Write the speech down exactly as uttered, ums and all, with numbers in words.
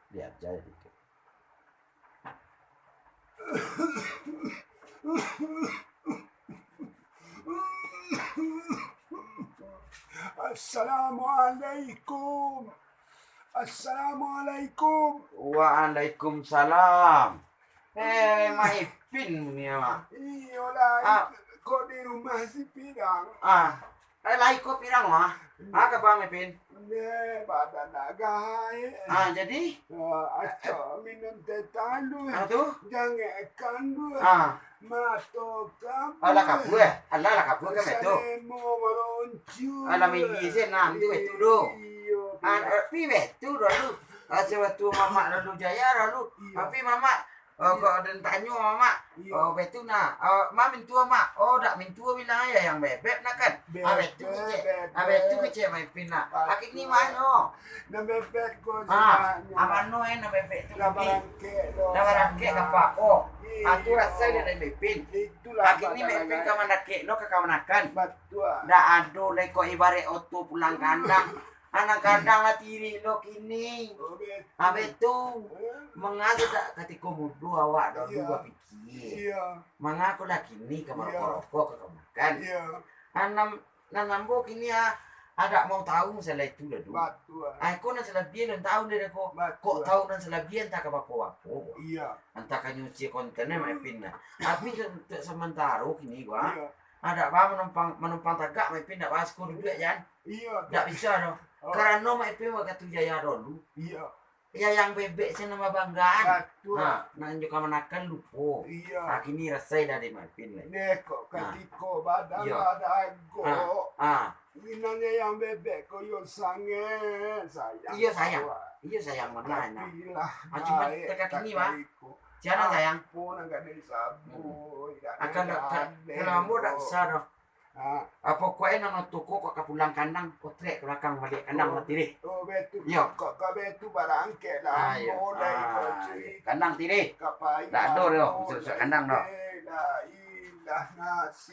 Diaja dikit. Assalamualaikum. Assalamualaikum. Waalaikumsalam. Eh, Mak Ipin ni, Mak. Iyolah, ah, kok di rumah si Pirang? Ah, eh, lai ko Pirang, Mak. Ah, ka Mak Ipin? Neh, badan agak haik. Ah, jadi? Ah, acok minum teh talua. Ah, tu? Jangek kandua. Ah. Mato kabua. Alah kabua, eh? Alah, alah kabua kan betul. Salemo maloncu. Alah minggi se nah, tu betul tu. Iyo, ah, betul. Tapi betul dulu. Asa waktu mamak lalu jaya lalu. Iyo. Tapi mamak, oh, iyo, kok den tanyo mamak. Iyo. Oh, betul nah. Oh, ma mintuo mak. Oh, dak mintuo bilang aja yang bebek nak kan. Ah, betul kecek. Ah, betul kecek Mak Ipin nak. Akhirnya mano? Nan bebek ko. Ah, sebenarnya. Aman no, eh, nan bebek tu. Lah barangkek lo. Lah barangkek ka apa ko? Iyo. Ah, tu rasa dia dari Mak Ipin. Itulah. Akhirnya Mak Ipin ka mandakek lo ka kamanakan. Batua. Dak ado lai ko ibarat oto pulang kandang. Anak kadang lah tirik lo kini. Oh, betul. Ah, betul. Eh. Mangasa dak katiko mudo awak dulu, iyo, bapikia. Iyo. Mangako lah kini ka, iyo, maroko-roko ka kamanakan. Iyo. Anam Nan ambo kini, ah, dak mau tahu masalah itu dah, Dun. Batua. Ah, ko nan salabiah nan tahu deh, ko. Batua. Kok tahu nan salabiah, antah ka bako-bako. Iya. Antah ka nyuci konten, eh, Mak Ipin, nah. Tapi se-, untuk sementaro kini, gua, iya, ah, dak ba manumpang, manumpang tagak, Mak Ipin, dak ba siko duduak, jan. Iya, dak bisa, doh. Oh. Karano Mak Ipin wakatu jaya dulu. Iya. Iyo, yang bebek se nan babanggaan. Batua. Ha, nan jo kamanakan lupo. Iya. Ha, kini rasai lah dek Mak Ipin lai. Neh, kok, ha, katiko badan, iyo, lah ado ago. Ha, ha. Minangnyo yang bebek ko yo sangaik sayang. Iyo, sayang. Iyo, sayang bana, nah. Tapi lah, ha, cuma baik, teka kini, Mak. Sia nan sayang. Ampun, agak dari sabu. Hmm. Akan dak, kalau ambo dak bisa doh. Ah. Apo kuae nan tuko kok ka pulang kandang, otrek ka balakang baliak kandang lah tirih. Oh, betul. Iyo. Kok ka betu barangkek lah. Ah, iyo. Ambo lah, ah, iko cuy. Kandang tirih. Ka payah. Dak ado doh, ambo musuak-musuak kandang doh. La ilaha nasi.